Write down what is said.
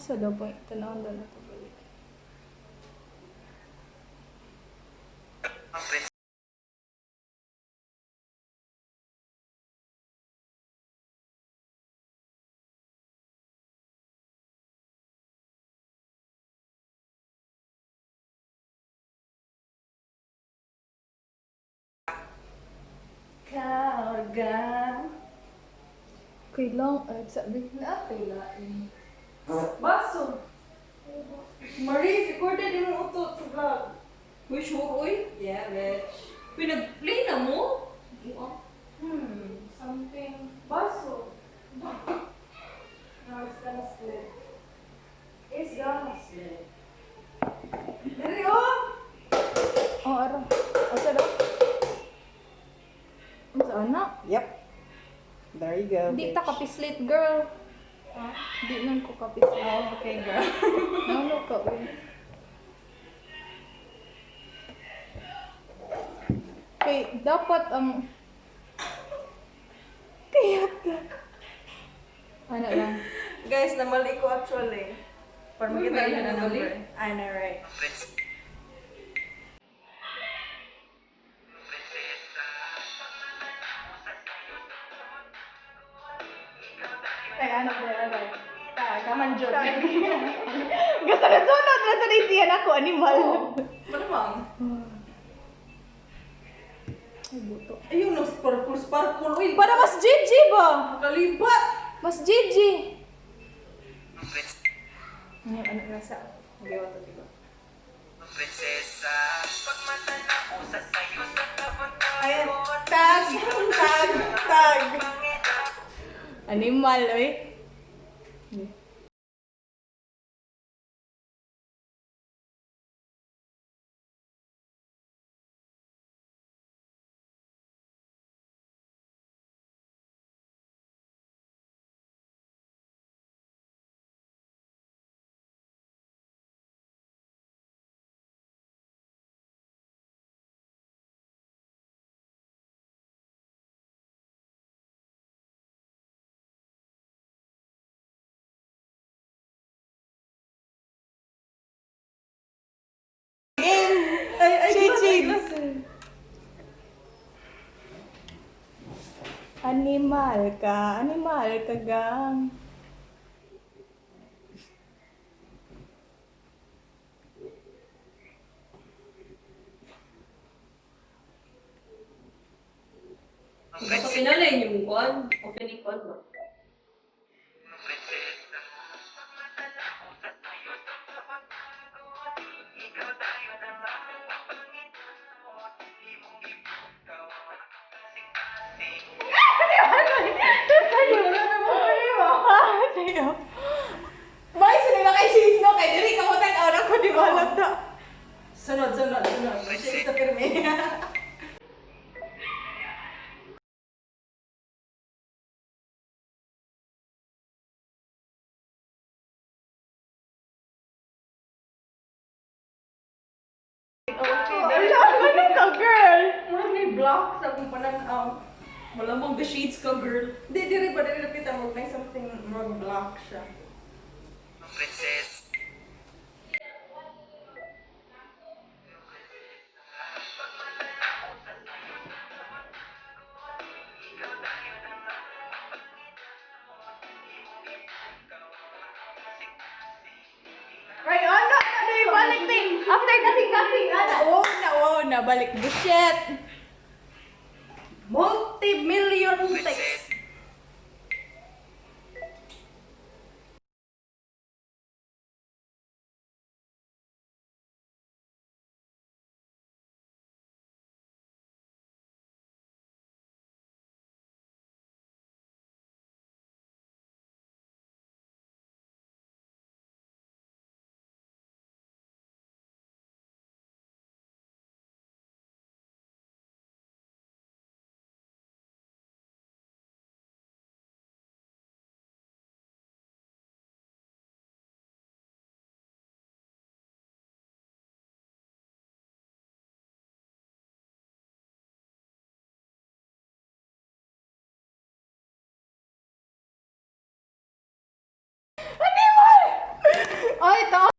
Sa daw po, tanawon daw na ito balik. Karga. Kailang, ay, sabi na, kailain. Baso. Marie, recorded yung utot sa vlog. Uy, sure, uy. Yeah, bitch. Pinag-play na mo? Something. Baso. No, it's gonna slip. It's gonna slip. Dali, oh! Oh, ara. Asa daw? Unsa ana? Yep. There you go, Di ta kapislit, girl. Di nun ko kapislit. Oh, okay, girl. Ano ka, uy? Kay, dapat ang... Kaya ka. Ano lang? Guys, namali ko actually. Para Uy, makita may niyo na namali. number. I know, right? Ay, ano ba, ano? Ah, kaman jud. Gasunod-sunod na sa siya ako, animal. Malamang. Ay, buto. Ayun, no, sparkle, sparkle. Uy, Para mas GG ba? kalibat! Mas GG! Ano, ano, nasa? Hindi, wala diba? Prinsesa, pagmata na usa sa'yo sa kabuntagon. Ayan, tag, tag, tag. Animal, oy. Ay, ay, Shades. Animal ka, gang. Basta pinalay yung kuan. Opening kuan ba? Prinsesa, pagmata na usa sa'yo sa kabuntagon. Ikaw tayo na ang Panginoon. Imong ibukaw, kasing-kasing. Bay, sino na kay Shades no? Kay dili ka mo tan-aw na ko di ba halata. Sunod, sunod, sunod. Shades na pirmi. Ala, ano ka, girl? Murag may block sa akong pananaw. Malamang the shades ka, girl. Di, di rin ba, di rin kita mo may something murag block siya. Princess. Ay, ano, ano, yung balik ni. After kasing-kasing, ano? Oh, na, oh, na, balik. Bullshit. Multi-million text.